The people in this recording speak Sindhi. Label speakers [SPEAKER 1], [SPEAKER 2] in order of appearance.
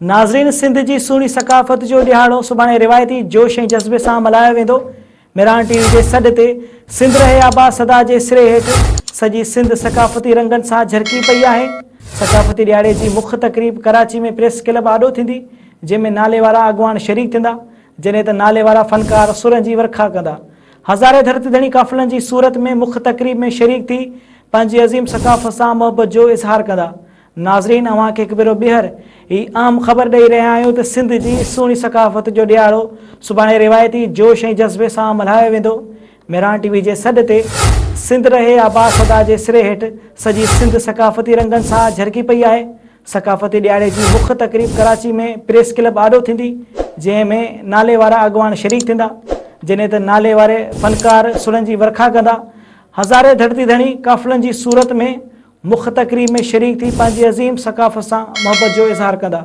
[SPEAKER 1] ناظرين سنڌ جي سهڻي ثقافت جو ڏهاڙو سڀاڻي روايتي جوش ۽ جذبي سان ملهايو ويندو. مهراڻ ٽي وي جي سڏ تي سنڌ رهي آباد صدا جي سري هيٺ سڄي سنڌ ثقافتي رنگن سان جهرڪي پئي آهي. ثقافتي ڏهاڙي جي مک تقريب ڪراچي ۾ پريس ڪلب آڏو ٿيندي، جنهن ۾ نالي وارا اڳواڻ شريڪ ٿيندا، جڏهن ته نالي وارا فنڪار سرن جي ورکا ڪندا. هزارين ڌرتي ڌڻي قافلن جي صورت ۾ مک تقريب ۾ شريڪ ٿي پنهنجي عظيم ثقافت سان محبت جو اظهار ڪندا. ناظرين اوهان کي هڪ ڀيرو ٻيهر هي اهم خبر ڏئي رهيا آهيون ته سنڌ جي سهڻي ثقافت جو ڏهاڙو سڀاڻي روايتي جوش ۽ جذبي سان ملهايو ويندو. مهراڻ ٽي وي جي سڏ تي سنڌ رهي آباد صدا جي سري هيٺ سڄي سنڌ ثقافتي رنگن سان جهرڪي پئي آهي. ثقافتي ڏهاڙي جي مک تقريب ڪراچي ۾ پريس ڪلب آڏو ٿيندي جنهن ۾ نالي وارا اڳواڻ شريڪ ٿيندا جڏهن ته نالي واري فنڪار سرن جي ورکا ڪندا. هزارين ڌرتي ڌڻي قافلن جي صورت ۾ مک تقريب ۾ شريڪ ٿي پنهنجي عظيم ثقافت سان محبت جو اظهار ڪندا.